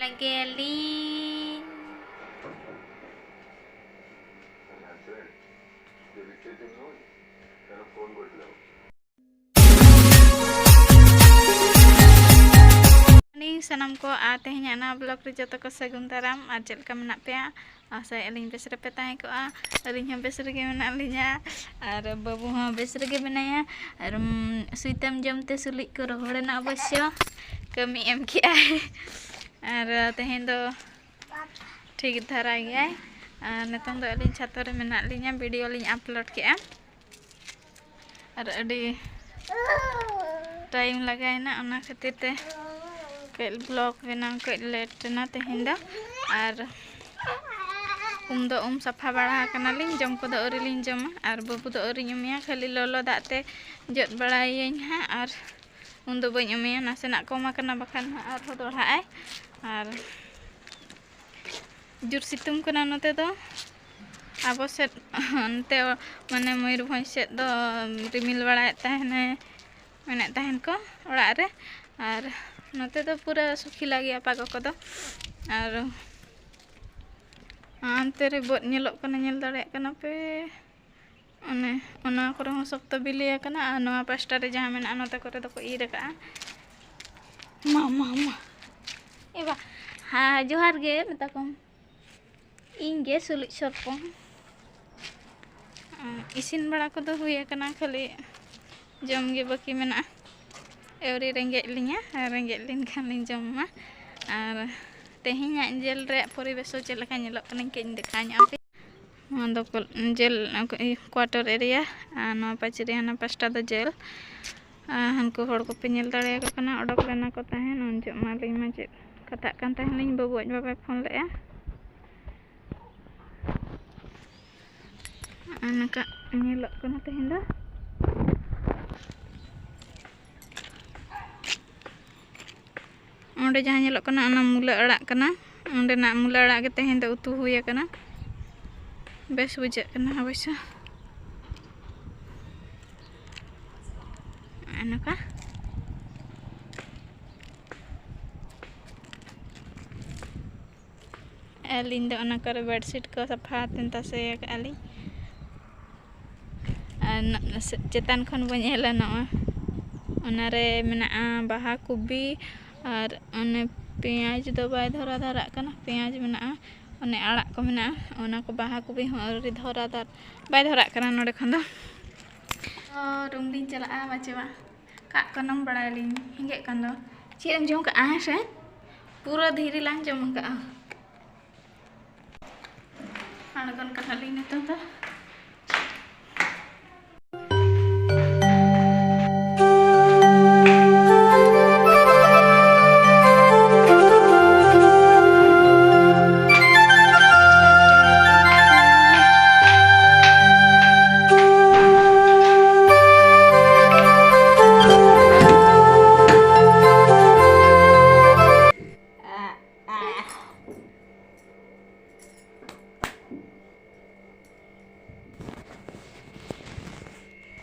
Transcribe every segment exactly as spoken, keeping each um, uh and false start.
ᱞᱮᱜᱮᱞᱤᱧ᱾ Morning ᱥᱟᱱᱟᱢ ᱠᱚ, ᱟᱨ ᱛᱮᱦᱮᱧᱟᱜ ᱱᱟᱣᱟ ᱵᱞᱚᱜ ᱨᱮ ᱡᱚᱛᱚ ᱠᱚ ᱥᱟᱹᱜᱩᱱ ᱫᱟᱨᱟᱢ᱾ ᱟᱨ ᱪᱮᱫ ᱞᱮᱠᱟ ᱢᱮᱱᱟᱜ ᱯᱮᱭᱟ? ᱟᱥᱟᱭᱮᱫᱼᱟ ᱞᱤᱧ ᱵᱮᱥ ᱨᱮᱯᱮ ᱛᱟᱦᱮᱸ ᱠᱚᱜᱼᱟ᱾ ᱟᱹᱞᱤᱧ ᱦᱚᱸ ᱵᱮᱥ ᱨᱮᱜᱮ ᱢᱮᱱᱟᱜ ᱞᱤᱧᱟ, ᱟᱨ ᱵᱟᱹᱵᱩ ᱦᱚᱸ ᱵᱮᱥ ᱨᱮᱜᱮ ᱢᱮᱱᱟᱭᱟ᱾ ᱟᱨ, ᱩᱢ, ᱥᱩᱭᱛᱟᱹᱢ ᱡᱚᱢ ᱛᱮ ᱥᱩᱞᱩᱡ ᱠᱚ ᱨᱚᱦᱚᱲᱮᱱᱟ ᱚᱵᱚᱥᱥᱚ, ᱠᱟᱹᱢᱤ ᱮᱢ ᱠᱮᱜᱼᱟᱭ᱾ ᱟᱨ ᱛᱮᱦᱮᱧ ᱫᱚ ᱴᱷᱤᱠ ᱫᱷᱟᱨᱟ ᱜᱮᱭᱟᱭ᱾ ᱟᱨ ᱱᱤᱛᱚᱝ ᱫᱚ ᱟᱹᱞᱤᱧ ᱪᱷᱟᱛᱟ ᱨᱮ ᱢᱮᱱᱟᱜ ᱞᱤᱧᱟ, ᱵᱷᱤᱰᱤᱭᱳ ᱞᱤᱧ ᱟᱯᱞᱳᱰ ᱠᱮᱜᱼᱟ᱾ ᱟᱨ ᱟᱹᱰᱤ ᱴᱟᱭᱤᱢ ᱞᱟᱜᱟᱣᱮᱱᱟ, ᱚᱱᱟ ᱠᱷᱟᱹᱛᱤᱨ ᱛᱮ ᱠᱟᱹᱡ ᱵᱞᱚᱜ ᱵᱮᱱᱟᱣ ᱠᱟᱹᱡ ᱞᱮᱴ ᱮᱱᱟ ᱛᱮᱦᱮᱧ ᱫᱚ᱾ ᱟᱨ ᱩᱢ ᱫᱚ ᱩᱢ ᱥᱟᱯᱷᱟ ᱵᱟᱲᱟ ᱟᱠᱟᱱᱟᱞᱤᱧ, ᱡᱚᱢ ᱠᱚᱫᱚ ᱟᱹᱣᱨᱤ ᱞᱤᱧ ᱡᱚᱢᱟ᱾ ᱟᱨ ᱵᱟᱹᱵᱩ ᱫᱚ ᱟᱹᱣᱨᱤᱧ ᱩᱢᱮᱭᱟ, ᱠᱷᱟᱹᱞᱤ ᱞᱚᱞᱚ ᱫᱟᱜ ᱛᱮ ᱡᱚᱫ ᱵᱟᱲᱟᱭᱮᱭᱟᱹᱧ ᱦᱟᱸᱜ᱾ ᱟᱨ ᱩᱱ ᱫᱚ ᱵᱟᱹᱧ ᱩᱢᱮᱭᱟ, ᱱᱟᱥᱮᱱᱟᱜ ᱠᱚᱢ ᱟᱠᱟᱱᱟ, ᱵᱟᱠᱷᱟᱱ ᱦᱟᱸᱜ ᱟᱨᱦᱚᱸ ᱫᱚᱲᱦᱟᱜ ᱟᱭ᱾ ᱟᱨ ᱡᱳᱨ ᱥᱤᱛᱩᱝ ᱠᱟᱱᱟ ᱱᱚᱛᱮ ᱫᱚ᱾ ᱟᱵᱚ ᱥᱮᱫ ᱚᱱᱛᱮ ᱢᱟᱱᱮ ᱢᱚᱭᱩᱨᱵᱷᱚᱸᱡᱽ ᱥᱮᱫ ᱫᱚ ᱨᱤᱢᱤᱞ ᱵᱟᱲᱟᱭᱮᱫ ᱛᱟᱦᱮᱱᱟᱭ, ᱢᱮᱱᱮᱫ ᱛᱟᱦᱮᱱ ᱠᱚ ᱚᱲᱟᱜ ᱨᱮ᱾ ᱟᱨ ᱱᱚᱛᱮ ᱫᱚ ᱯᱩᱨᱟᱹ ᱥᱩᱠᱷᱤᱞᱟ ᱜᱮᱭᱟ ᱯᱟᱜᱚ ᱠᱚᱫᱚ᱾ ᱟᱨ ᱦᱟᱱᱛᱮ ᱨᱮ ᱵᱟᱹᱫᱽ ᱧᱮᱞᱚᱜ ᱠᱟᱱᱟ, ᱧᱮᱞ ᱫᱟᱲᱮᱭᱟᱜ ᱠᱟᱱᱟ ᱯᱮ? ᱚᱱᱮ ᱚᱱᱟ ᱠᱚᱨᱮ ᱦᱚᱸ ᱥᱚᱠᱛᱚ ᱵᱤᱞᱤ ᱟᱠᱟᱱᱟ᱾ ᱟᱨ ᱱᱚᱣᱟ ᱯᱟᱥᱴᱟ ᱨᱮ ᱡᱟᱦᱟᱸ ᱢᱮᱱᱟᱜᱼᱟ, ᱱᱚᱛᱮ ᱠᱚᱨᱮ ᱫᱚᱠᱚ ᱤᱨ ᱟᱠᱟᱜᱼᱟ᱾ ᱢᱟ, ᱢᱟ, ᱢᱟ᱾ ᱮ ᱵᱟ, ᱦᱮᱸ, ᱡᱚᱦᱟᱨ ᱜᱮ ᱢᱮᱛᱟ ᱠᱚᱢ᱾ ᱤᱧ ᱜᱮ ᱥᱩᱞᱩᱡ ᱥᱚᱨᱯᱚᱝ᱾ ᱤᱥᱤᱱ ᱵᱟᱲᱟ ᱠᱚᱫᱚ ᱦᱩᱭ ᱟᱠᱟᱱᱟ, ᱠᱷᱟᱹᱞᱤ ᱡᱚᱢ ᱜᱮ ᱵᱟᱹᱠᱤ ᱢᱮᱱᱟᱜᱼᱟ᱾ ᱟᱹᱣᱨᱤ ᱨᱮᱸᱜᱮᱡ ᱞᱤᱧᱟ, ᱟᱨ ᱨᱮᱸᱜᱮᱡ ᱞᱮᱱᱠᱷᱟᱱ ᱞᱤᱧ ᱡᱚᱢᱟ᱾ ᱟᱨ ᱛᱮᱦᱮᱧᱟᱜ ᱡᱮᱞ ᱨᱮᱭᱟᱜ ᱯᱚᱨᱤᱵᱮᱥ ᱫᱚ ᱪᱮᱫ ᱞᱮᱠᱟ ᱧᱮᱞᱚᱜ ᱠᱟᱱᱟ, ᱤᱧ ᱠᱟᱹᱡ ᱤᱧ ᱫᱮᱠᱷᱟᱣ ᱧᱚᱜ ᱟᱯᱮ᱾ ᱱᱚᱣᱟ ᱫᱚ ᱠᱚ-, ᱡᱮᱞ, ᱤᱭᱟᱹ, quarter area, ᱟᱨ ᱱᱚᱣᱟ ᱯᱟᱹᱪᱨᱤ ᱦᱟᱱᱟ ᱯᱟᱥᱴᱟ ᱫᱚ ᱡᱮᱞ᱾ ᱟᱨ ᱦᱟᱱᱠᱩ ᱦᱚᱲ ᱠᱚᱯᱮ ᱧᱮᱞ ᱫᱟᱲᱮᱭᱟᱠᱚ ᱠᱟᱱᱟ, ᱚᱰᱚᱠ ᱞᱮᱱᱟ ᱠᱚ ᱛᱟᱦᱮᱱ᱾ ᱩᱱ ᱡᱚᱦᱚᱜ ᱢᱟ ᱟᱹᱞᱤᱧ ᱢᱟ ᱪᱮᱫ ᱠᱟᱛᱷᱟᱜ ᱠᱟᱱ ᱛᱟᱦᱮᱱ ᱞᱤᱧ, ᱵᱟᱹᱵᱩ ᱟᱡ ᱵᱟᱵᱟᱭ ᱯᱷᱳᱱ ᱞᱮᱫᱼᱟ᱾ ᱟᱨ ᱱᱚᱝᱠᱟ ᱧᱮᱞᱚᱜ ᱠᱟᱱᱟ ᱛᱮᱦᱮᱧ ᱫᱚ᱾ ᱚᱸᱰᱮ ᱡᱟᱦᱟᱸ ᱧᱮᱞᱚᱜ ᱠᱟᱱᱟ, ᱚᱱᱟ ᱢᱩᱞᱟᱹ ᱟᱲᱟᱜ ᱠᱟᱱᱟ᱾ ᱚᱸᱰᱮᱱᱟᱜ ᱢᱩᱞᱟᱹ ᱟᱲᱟᱜ ᱜᱮ ᱛᱮᱦᱮᱧ ᱫᱚ ᱩᱛᱩ ᱦᱩᱭ ᱟᱠᱟᱱᱟ᱾ ᱵᱮᱥ ᱵᱩᱡᱷᱟᱹᱜ ᱠᱟᱱᱟ ᱚᱵᱚᱥᱥᱚ᱾ ᱱᱚᱜᱼᱚ ᱱᱚᱝᱠᱟ᱾ ᱟᱹᱞᱤᱧ ᱫᱚ ᱚᱱᱟ ᱠᱚᱨᱮ bedsheet ᱠᱚ ᱥᱟᱯᱷᱟ ᱠᱟᱛᱮ ᱛᱟᱥᱮ ᱟᱠᱟᱫᱼᱟ ᱞᱤᱧ᱾ ᱟᱨ ᱱᱚ-, ᱪᱮᱛᱟᱱ ᱠᱷᱚᱱ ᱵᱚᱱ ᱧᱮᱞᱟ, ᱱᱚᱜᱼᱚᱭ ᱚᱱᱟᱨᱮ ᱢᱮᱱᱟᱜᱼᱟ ᱵᱟᱦᱟ ᱠᱚᱵᱤ, ᱟᱨ ᱚᱱᱮ ᱯᱮᱸᱭᱟᱡᱽ ᱫᱚ ᱵᱟᱭ ᱫᱷᱚᱨᱟ ᱫᱷᱟᱨᱟᱜ ᱠᱟᱱᱟ, ᱯᱮᱸᱭᱟᱡᱽ ᱢᱮᱱᱟᱜᱼᱟ, ᱚᱱᱮ ᱟᱲᱟᱜ ᱠᱚ ᱢᱮᱱᱟᱜᱼᱟ, ᱚᱱᱟ ᱠᱚ ᱵᱟᱦᱟ ᱠᱚᱵᱤ ᱦᱚᱸ ᱟᱹᱣᱨᱤ ᱫᱷᱚᱨᱟ ᱫᱷᱟᱨ-, ᱵᱟᱭ ᱫᱷᱚᱨᱟᱜ ᱠᱟᱱᱟ ᱱᱚᱰᱮ ᱠᱷᱚᱱ ᱫᱚ᱾ ᱛᱚ, room ᱞᱤᱧ ᱪᱟᱞᱟᱜᱼᱟ, ᱵᱟᱪᱮ ᱵᱟ᱾ ᱠᱟᱜ ᱠᱟᱱᱟᱢ ᱵᱟᱲᱟᱭᱟᱞᱤᱧ, ᱦᱮᱸᱜᱮᱜ ᱠᱟᱱ ᱫᱚ᱾ ᱪᱮᱫ ᱮᱢ ᱡᱚᱢ ᱠᱟᱜᱼᱟ, ᱦᱮᱸ ᱥᱮ? ᱯᱩᱨᱟᱹ ᱫᱷᱤᱨᱤ ᱞᱟᱝ ᱡᱚᱢ ᱠᱟᱜᱼᱟ᱾ ᱟᱬᱜᱚᱱ ᱠᱟᱱᱟᱞᱤᱧ ᱱᱤᱛᱚᱜ ᱫᱚ᱾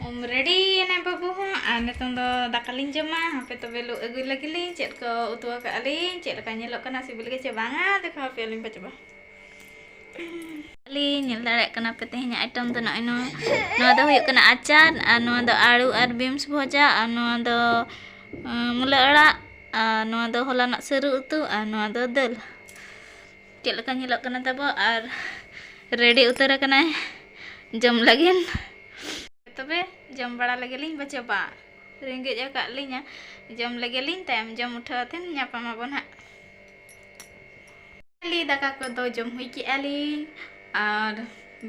ᱩᱢ ready ᱮᱱᱟᱭ ᱵᱟᱹᱵᱩ ᱦᱚᱸ, ᱟᱨ ᱱᱤᱛᱚᱝ ᱫᱚ ᱫᱟᱠᱟ ᱞᱤᱧ ᱡᱚᱢᱟ᱾ ᱦᱟᱯᱮ ᱛᱚᱵᱮ ᱞᱩ ᱟᱹᱜᱩᱭ ᱞᱟᱹᱜᱤᱫ ᱞᱤᱧ, ᱪᱮᱫ ᱠᱚ ᱩᱛᱩ ᱟᱠᱟᱫᱼᱟ ᱞᱤᱧ, ᱪᱮᱫ ᱞᱮᱠᱟ ᱧᱮᱞᱚᱜ ᱠᱟᱱᱟ, ᱥᱤᱵᱤᱞ ᱜᱮ ᱪᱮ ᱵᱟᱝᱟ, ᱫᱮᱠᱷᱟᱣ ᱟᱯᱮᱭᱟᱞᱤᱧ ᱯᱟᱪᱮ ᱵᱟ᱾ ᱞᱤᱧ ᱧᱮᱞ ᱫᱟᱲᱮᱭᱟᱜ ᱠᱟᱱᱟ ᱯᱮ, ᱛᱮᱦᱮᱧᱟᱜ item ᱫᱚ ᱱᱚᱜᱼᱚᱭ ᱱᱚᱣᱟ, ᱱᱚᱣᱟ ᱫᱚ ᱦᱩᱭᱩᱜ ᱠᱟᱱᱟ ᱟᱪᱟᱨ, ᱟᱨ ᱱᱚᱣᱟ ᱫᱚ ᱟᱹᱲᱩ ᱟᱨ beans ᱵᱷᱚᱡᱟ, ᱟᱨ ᱱᱚᱣᱟ ᱫᱚ, ᱟᱸ, ᱢᱩᱞᱟᱹ ᱟᱲᱟᱜ, ᱟᱨ ᱱᱚᱣᱟ ᱫᱚ ᱦᱚᱞᱟᱱᱟᱜ ᱥᱟᱹᱨᱩ ᱩᱛᱩ, ᱟᱨ ᱱᱚᱣᱟ ᱫᱚ ᱫᱟᱹᱞ᱾ ᱪᱮᱫ ᱞᱮᱠᱟ ᱧᱮᱞᱚᱜ ᱠᱟᱱᱟ ᱛᱟᱵᱚ, ᱟᱨ ready ᱩᱛᱟᱹᱨ ᱟᱠᱟᱱᱟᱭ ᱡᱚᱢ ᱞᱟᱹᱜᱤᱫ᱾ ᱛᱚᱵᱮ ᱡᱚᱢ ᱵᱟᱲᱟ ᱞᱮᱜᱮ ᱞᱤᱧ ᱵᱟᱪᱮ ᱵᱟ, ᱨᱮᱸᱜᱮᱡ ᱟᱠᱟᱫ ᱞᱤᱧᱟ, ᱡᱚᱢ ᱞᱮᱜᱮ ᱞᱤᱧ, ᱛᱟᱭᱚᱢ ᱡᱚᱢ ᱩᱴᱷᱟᱹᱣ ᱟᱛᱮᱱ ᱧᱟᱯᱟᱢ ᱟᱵᱚᱱ ᱦᱟᱸᱜ᱾ ᱞᱤ ᱫᱟᱠᱟ ᱠᱚᱫᱚ ᱡᱚᱢ ᱦᱩᱭ ᱠᱮᱜᱼᱟ ᱞᱤᱧ ᱟᱨ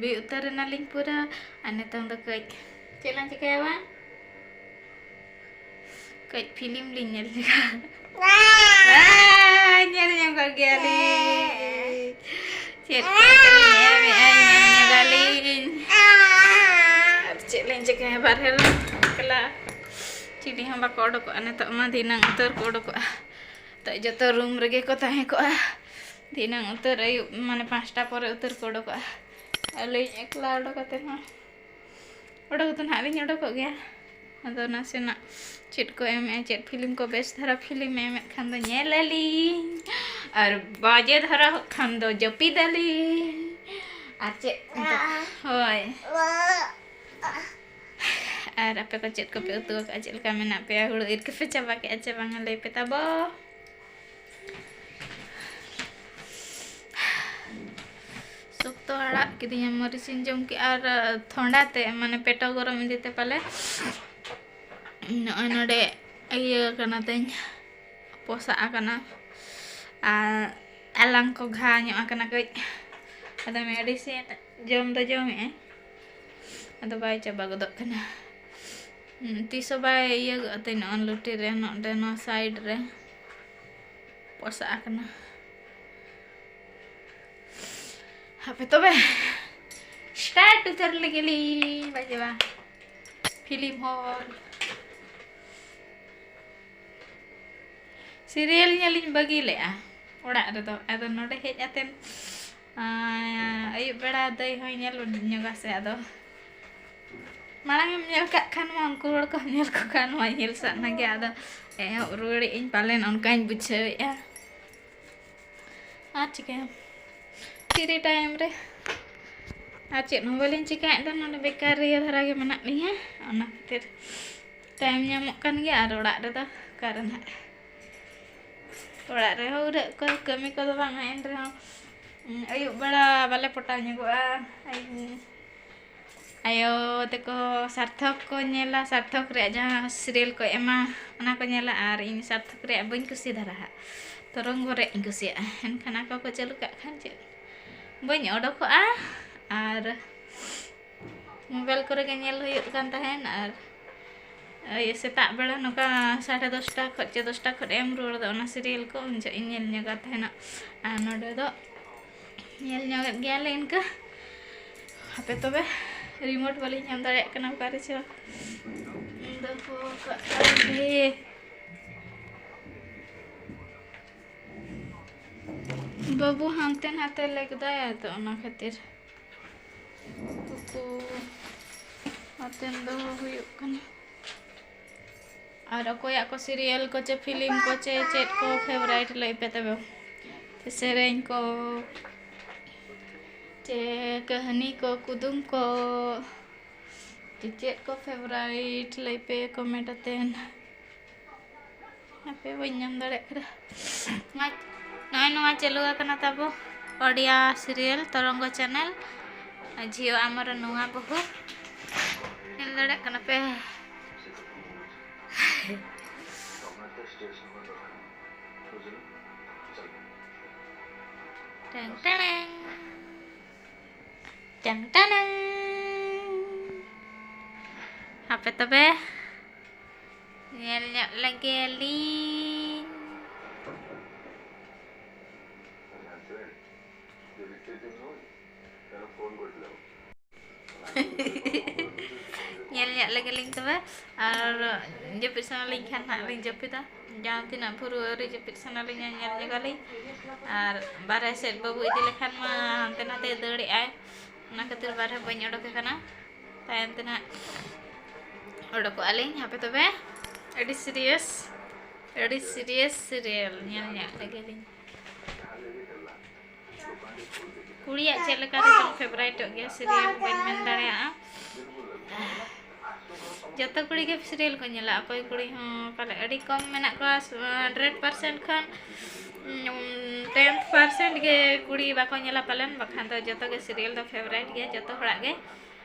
ᱵᱤ ᱩᱛᱟᱹᱨ ᱮᱱᱟᱞᱤᱧ ᱯᱩᱨᱟᱹ᱾ ᱟᱨ ᱱᱤᱛᱚᱝ ᱫᱚ ᱠᱟᱹᱡ ᱪᱮᱫ ᱞᱟᱝ ᱪᱤᱠᱟᱹᱭᱟ ᱵᱟᱝ? ᱠᱟᱹᱡ film ᱞᱤᱧ ᱧᱮᱞ ᱞᱮᱜᱟ᱾ ᱟᱭ, ᱧᱮᱞ ᱧᱟᱢ ᱠᱟᱜ ᱜᱮᱭᱟ ᱞᱤᱧ᱾ ᱪᱮᱫ ᱠᱚ ᱞᱤᱧ ᱮᱢᱮᱜᱼᱟ, ᱧᱮᱞ ᱧᱚᱜᱟᱞᱤᱧ᱾ ᱟᱨ ᱪᱮᱫ ᱞᱤᱧ ᱪᱤᱠᱟᱹᱭᱟ, ᱵᱟᱨᱦᱮ ᱨᱮ ᱮᱠᱞᱟ᱾ ᱪᱤᱞᱤ ᱦᱚᱸ ᱵᱟᱠᱚ ᱚᱰᱚᱠᱚᱜᱼᱟ ᱱᱤᱛᱚᱜ ᱢᱟ, ᱫᱷᱤᱱᱟᱹᱝ ᱩᱛᱟᱹᱨ ᱠᱚ ᱚᱰᱚᱠᱚᱜᱼᱟ᱾ ᱛᱚ ᱡᱚᱛᱚ room ᱨᱮᱜᱮ ᱠᱚ ᱛᱟᱦᱮᱸ ᱠᱚᱜᱼᱟ᱾ ᱫᱷᱤᱱᱟᱹᱝ ᱩᱛᱟᱹᱨ ᱟᱹᱭᱩᱵ, ᱢᱟᱱᱮ ᱯᱟᱸᱪᱴᱟ ᱯᱚᱨᱮ ᱩᱛᱟᱹᱨ ᱠᱚ ᱚᱰᱚᱠᱚᱜᱼᱟ᱾ ᱟᱹᱞᱤᱧ ᱮᱠᱞᱟ ᱚᱰᱚᱠ ᱠᱟᱛᱮ ᱦᱚᱸ ᱚᱰᱚᱠ ᱫᱚ ᱱᱟᱦᱟᱜ ᱞᱤᱧ ᱚᱰᱚᱠᱚᱜ ᱜᱮᱭᱟ᱾ ᱟᱫᱚ ᱱᱟᱥᱮᱱᱟᱜ ᱪᱮᱫ ᱠᱚ ᱮᱢᱮᱜᱼᱟ, ᱪᱮᱫ ᱯᱷᱤᱞᱢ ᱠᱚ, ᱵᱮᱥ ᱫᱷᱟᱨᱟ ᱯᱷᱤᱞᱢ ᱮ ᱮᱢᱮᱫ ᱠᱷᱟᱱ ᱫᱚ ᱧᱮᱞ ᱟᱞᱤᱧ, ᱟᱨ ᱵᱟᱡᱮ ᱫᱷᱟᱨᱟ ᱠᱷᱟᱱ ᱫᱚ ᱡᱟᱹᱯᱤᱫ ᱟᱞᱤᱧ᱾ ᱟᱨ ᱪᱮᱫ ᱢᱮᱛᱟ-, ᱦᱳᱭ᱾ ᱟᱨ ᱟᱯᱮ ᱠᱚ ᱪᱮᱫ ᱠᱚᱯᱮ ᱩᱛᱩ ᱟᱠᱟᱫᱼᱟ? ᱪᱮᱫ ᱞᱮᱠᱟ ᱢᱮᱱᱟᱜ ᱯᱮᱭᱟ? ᱦᱩᱲᱩ ᱤᱨ ᱠᱚᱯᱮ ᱪᱟᱵᱟ ᱠᱮᱫᱼᱟ ᱪᱮ ᱵᱟᱝᱟ? ᱞᱟᱹᱭ ᱯᱮ ᱛᱟᱵᱚ᱾ ᱥᱚᱠᱛᱚ ᱟᱲᱟᱜ ᱠᱤᱫᱤᱧᱟ, ᱢᱟᱹᱨᱤᱪ ᱤᱧ ᱡᱚᱢ ᱠᱮᱫᱼᱟ ᱟᱨ ᱛᱷᱚᱱᱰᱟ ᱛᱮ, ᱢᱟᱱᱮ ᱯᱮᱴᱚ ᱜᱚᱨᱚᱢ ᱤᱫᱤ ᱛᱮ ᱯᱟᱞᱮ ᱱᱚᱜᱼᱚᱭ ᱱᱚᱰᱮ ᱤᱭᱟᱹ ᱠᱟᱱᱟ ᱛᱤᱧ, ᱯᱚᱥᱟᱜ ᱟᱠᱟᱱᱟ ᱟᱨ ᱟᱞᱟᱝ ᱠᱚ ᱜᱷᱟ ᱧᱚᱜ ᱟᱠᱟᱱᱟ ᱠᱟᱹᱡ᱾ ᱟᱫᱚ ᱢᱮᱰᱤᱥᱤᱱ ᱡᱚᱢ ᱫᱚ ᱡᱚᱢᱮᱜᱼᱟᱭ, ᱟᱫᱚ ᱵᱟᱭ ᱪᱟᱵᱟ ᱜᱚᱫᱚᱜ ᱠᱟᱱᱟ᱾ ᱦᱩᱸ, ᱛᱤᱥ ᱦᱚᱸ ᱵᱟᱭ ᱤᱭᱟᱹ ᱜᱚᱫ ᱛᱤᱧ ᱱᱚᱜᱼᱚ ᱞᱩᱴᱤ ᱨᱮ, ᱱᱚᱰᱮ ᱱᱚᱣᱟ ᱥᱟᱭᱤᱰ ᱨᱮ ᱯᱚᱥᱟᱜ ᱟᱠᱟᱱᱟ᱾ ᱦᱟᱯᱮ ᱛᱚᱵᱮ, ᱥᱴᱟᱨᱴ ᱩᱛᱟᱹᱨ ᱞᱮᱜᱮ ᱞᱤᱧ, ᱵᱟᱡᱮ ᱵᱟ, ᱯᱷᱤᱞᱢ ᱦᱚᱞ᱾ ᱥᱤᱨᱤᱭᱟᱞ ᱧᱮᱞᱤᱧ ᱵᱟᱹᱜᱤ ᱞᱮᱫᱼᱟ ᱚᱲᱟᱜ ᱨᱮᱫᱚ, ᱟᱫᱚ ᱱᱚᱰᱮ ᱦᱮᱡ ᱟᱛᱮᱱ, ᱟᱸ, ᱟᱹᱭᱩᱵ ᱵᱮᱲᱟ ᱫᱟᱹᱭ ᱦᱚᱸᱭ ᱧᱮᱞ ᱧᱚᱜᱟ ᱥᱮ, ᱟᱫᱚ ᱢᱟᱲᱟᱝ ᱮᱢ ᱧᱮᱞ ᱠᱟᱜ ᱠᱷᱟᱱ ᱢᱟ, ᱩᱱᱠᱩ ᱦᱚᱲ ᱠᱚ ᱧᱮᱞ ᱠᱚ ᱠᱷᱟᱱ ᱢᱟ ᱧᱮᱞ ᱥᱟᱱᱟ ᱜᱮ, ᱟᱫᱚ ᱮᱦᱚᱵ ᱨᱩᱣᱟᱹᱲᱮᱫ ᱟᱹᱧ ᱯᱟᱞᱮᱱ, ᱚᱱᱠᱟᱧ ᱵᱩᱡᱷᱟᱹᱣᱮᱫᱼᱟ᱾ ᱟᱨ ᱪᱤᱠᱟᱹᱭᱟᱢ, ᱯᱷᱨᱤ ᱴᱟᱭᱤᱢ ᱨᱮ ᱟᱨ ᱪᱮᱫ ᱦᱚᱸ ᱵᱟᱹᱞᱤᱧ ᱪᱤᱠᱟᱹᱭᱮᱫ ᱫᱚ, ᱱᱚᱰᱮ ᱵᱮᱠᱟᱨ ᱤᱭᱟᱹ ᱫᱷᱟᱨᱟ ᱜᱮ ᱢᱮᱱᱟᱜ ᱞᱤᱧᱟ, ᱚᱱᱟ ᱠᱷᱟᱹᱛᱤᱨ ᱴᱟᱭᱤᱢ ᱧᱟᱢᱚᱜ ᱠᱟᱱ ᱜᱮᱭᱟ᱾ ᱟᱨ ᱚᱲᱟᱜ ᱨᱮᱫᱚ ᱚᱠᱟᱨᱮ ᱱᱟᱦᱟᱜ, ᱚᱲᱟᱜ ᱨᱮᱦᱚᱸ ᱩᱱᱟᱹᱜ ᱠᱚ ᱠᱟᱹᱢᱤ ᱠᱚᱫᱚ ᱵᱟᱝᱟ, ᱮᱱ ᱨᱮᱦᱚᱸ, ᱩᱸ, ᱟᱹᱭᱩᱵ ᱵᱮᱲᱟ ᱵᱟᱞᱮ ᱯᱚᱴᱟᱣ ᱧᱚᱜᱚᱜᱼᱟ᱾ ᱟᱭ-, ᱟᱭᱳ ᱛᱟᱠᱚ ᱥᱟᱨᱛᱷᱚᱠ ᱠᱚ ᱧᱮᱞᱟ, ᱥᱟᱨᱛᱷᱚᱠ ᱨᱮᱭᱟᱜ ᱡᱟᱦᱟᱸ ᱥᱤᱨᱤᱭᱟᱞ ᱠᱚ ᱮᱢᱟ, ᱚᱱᱟ ᱠᱚ ᱧᱮᱞᱟ, ᱟᱨ ᱤᱧ ᱥᱟᱨᱛᱷᱚᱠ ᱨᱮᱭᱟᱜ ᱵᱟᱹᱧ ᱠᱩᱥᱤ ᱫᱷᱟᱨᱟ ᱦᱟᱸᱜ, ᱛᱚᱨᱚᱝᱜᱚ ᱨᱮᱭᱟᱜ ᱤᱧ ᱠᱩᱥᱤᱭᱟᱜᱼᱟ᱾ ᱮᱱᱠᱷᱟᱱ ᱟᱠᱚ ᱠᱚ ᱪᱟᱹᱞᱩ ᱠᱟᱜ ᱠᱷᱟᱱ ᱪᱮᱫ ᱵᱟᱹᱧ ᱚᱰᱚᱠᱚᱜᱼᱟ, ᱟᱨ ᱢᱳᱵᱟᱭᱤᱞ ᱠᱚᱨᱮ ᱜᱮ ᱧᱮᱞ ᱦᱩᱭᱩᱜ ᱠᱟᱱ ᱛᱟᱦᱮᱱ᱾ ᱟᱨ ᱤᱭᱟᱹ, ᱥᱮᱛᱟᱜ ᱵᱮᱲᱟ ᱱᱚᱝᱠᱟ ᱥᱟᱲᱮ ᱫᱚᱥᱴᱟ ᱠᱷᱚᱱ ᱪᱮ ᱫᱚᱥᱴᱟ ᱠᱷᱚᱱ ᱮᱢ ᱨᱩᱣᱟᱹᱲ ᱫᱚ, ᱚᱱᱟ ᱥᱤᱨᱤᱭᱟᱞ ᱠᱚ ᱩᱱ ᱡᱚᱦᱚᱜ ᱤᱧ ᱧᱮᱞ ᱧᱚᱜᱟ ᱛᱟᱦᱮᱱᱟ᱾ ᱟᱨ ᱱᱚᱰᱮ ᱫᱚ ᱧᱮᱞ ᱧᱚᱜᱮᱫ ᱜᱮᱭᱟᱞᱮ ᱤᱱᱠᱟᱹ᱾ ᱦᱟᱯᱮ ᱛᱚᱵᱮ, ᱨᱤᱢᱳᱴ ᱵᱟᱹᱞᱤᱧ ᱧᱟᱢ ᱫᱟᱲᱮᱭᱟᱜ ᱠᱟᱱᱟ ᱚᱠᱟ ᱨᱮᱪᱚ᱾ ᱫᱚᱦᱚ ᱠᱟᱜ ᱠᱟᱱ ᱜᱮ᱾ ᱵᱟᱹᱵᱩ ᱦᱟᱱᱛᱮ ᱱᱟᱛᱮ ᱞᱮᱠᱫᱟᱭ, ᱟᱫᱚ ᱚᱱᱟ ᱠᱷᱟᱹᱛᱤᱨ ᱩᱠᱩ ᱟᱛᱮᱱ ᱫᱚᱦᱚ ᱦᱩᱭᱩᱜ ᱠᱟᱱᱟ᱾ ᱟᱨ ᱚᱠᱚᱭᱟᱜ ᱠᱚ serial ᱠᱚ ᱪᱮ film ᱠᱚ ᱪᱮ ᱪᱮᱫ ᱠᱚ favourite ᱞᱟᱹᱭ ᱯᱮ ᱛᱚᱵᱮ᱾ ᱥᱮᱨᱮᱧ ᱠᱚ ᱪᱮ ᱠᱟᱹᱦᱱᱤ ᱠᱚ, ᱠᱩᱫᱩᱢ ᱠᱚ, ᱪᱮ ᱪᱮᱫ ᱠᱚ favourite ᱞᱟᱹᱭ ᱯᱮ comment ᱟᱛᱮᱱ᱾ ᱦᱟᱯᱮ, ᱵᱟᱹᱧ ᱧᱟᱢ ᱫᱟᱲᱮᱭᱟᱜ ᱠᱟᱱᱟ᱾ ᱱᱚᱜᱼᱚᱭ, ᱱᱚᱜᱼᱚᱭ ᱱᱚᱣᱟ ᱪᱟᱹᱞᱩ ᱟᱠᱟᱱᱟ ᱛᱟᱵᱚ ᱳᱰᱤᱭᱟ serial ᱛᱚᱨᱚᱝᱜᱚ channel, ᱡᱷᱤᱭᱳ ᱟᱢᱨ ᱱᱚᱣᱟ ᱵᱟᱹᱦᱩ᱾ ᱧᱮᱞ ᱫᱟᱲᱮᱭᱟᱜ ᱠᱟᱱᱟ ᱯᱮ? ᱴᱮᱝ ᱴᱮᱲᱮᱝ, ᱴᱮᱝ ᱴᱮᱲᱮᱝ᱾ ᱦᱟᱯᱮ ᱛᱚᱵᱮ, ᱧᱮᱞ ᱧᱚᱜ ᱞᱮᱜᱮ ᱞᱤᱧ᱾ ᱧᱮᱞ ᱧᱚᱜ ᱞᱮᱜᱮ ᱞᱤᱧ ᱛᱚᱵᱮ᱾ ᱟᱨ ᱡᱟᱹᱯᱤᱫ ᱥᱟᱱᱟ ᱞᱤᱧ ᱠᱷᱟᱱ ᱦᱟᱸᱜ ᱞᱤᱧ ᱡᱟᱹᱯᱤᱫᱟ᱾ ᱡᱟᱦᱟᱸ ᱛᱤᱱᱟᱹᱜ ᱵᱷᱳᱨ ᱟᱹᱣᱨᱤ ᱡᱟᱹᱯᱤᱫ ᱥᱟᱱᱟ ᱞᱤᱧᱟ, ᱧᱮᱞ ᱧᱚᱜᱟᱞᱤᱧ᱾ ᱟᱨ ᱵᱟᱨᱦᱮ ᱥᱮᱫ ᱵᱟᱹᱵᱩ ᱤᱫᱤ ᱞᱮᱠᱷᱟᱱ ᱢᱟ ᱦᱟᱱᱛᱮ ᱱᱟᱛᱮ ᱫᱟᱹᱲᱮᱜᱼᱟᱭ, ᱚᱱᱟ ᱠᱷᱟᱹᱛᱤᱨ ᱵᱟᱨᱦᱮ ᱵᱟᱹᱧ ᱚᱰᱚᱠᱮ ᱠᱟᱱᱟ᱾ ᱛᱟᱭᱚᱢ ᱛᱮ ᱱᱟᱦᱟᱜ ᱚᱰᱚᱠᱚᱜᱼᱟ ᱞᱤᱧ᱾ ᱦᱟᱯᱮ ᱛᱚᱵᱮ, ᱟᱹᱰᱤ serious, ᱟᱹᱰᱤ serious serial ᱧᱮᱞ ᱧᱚᱜ ᱞᱮᱜᱮ ᱞᱤᱧ᱾ ᱠᱩᱲᱤᱭᱟᱜ ᱪᱮᱫ ᱞᱮᱠᱟ ᱨᱮᱪᱚᱝ favouriteᱚᱜ ᱜᱮᱭᱟ serial, ᱵᱟᱹᱧ ᱢᱮᱱ ᱫᱟᱲᱮᱭᱟᱜᱼᱟ᱾ ᱡᱚᱛᱚ ᱠᱩᱲᱤ ᱜᱮ serial ᱠᱚ ᱧᱮᱞᱟ, ᱚᱠᱚᱭ ᱠᱩᱲᱤ ᱦᱚᱸ ᱯᱟᱞᱮ ᱟᱹᱰᱤ ᱠᱚᱢ ᱢᱮᱱᱟᱜ ᱠᱚᱣᱟ, hundred percent ᱠᱷᱚᱱ, ᱩᱢ, ten percent ᱜᱮ ᱠᱩᱲᱤ ᱵᱟᱠᱚ ᱧᱮᱞᱟ ᱯᱟᱞᱮᱱ, ᱵᱟᱠᱷᱟᱱ ᱫᱚ ᱡᱚᱛᱚ ᱜᱮ serial ᱫᱚ favourite ᱜᱮᱭᱟ ᱡᱚᱛᱚ ᱦᱚᱲᱟᱜ ᱜᱮ᱾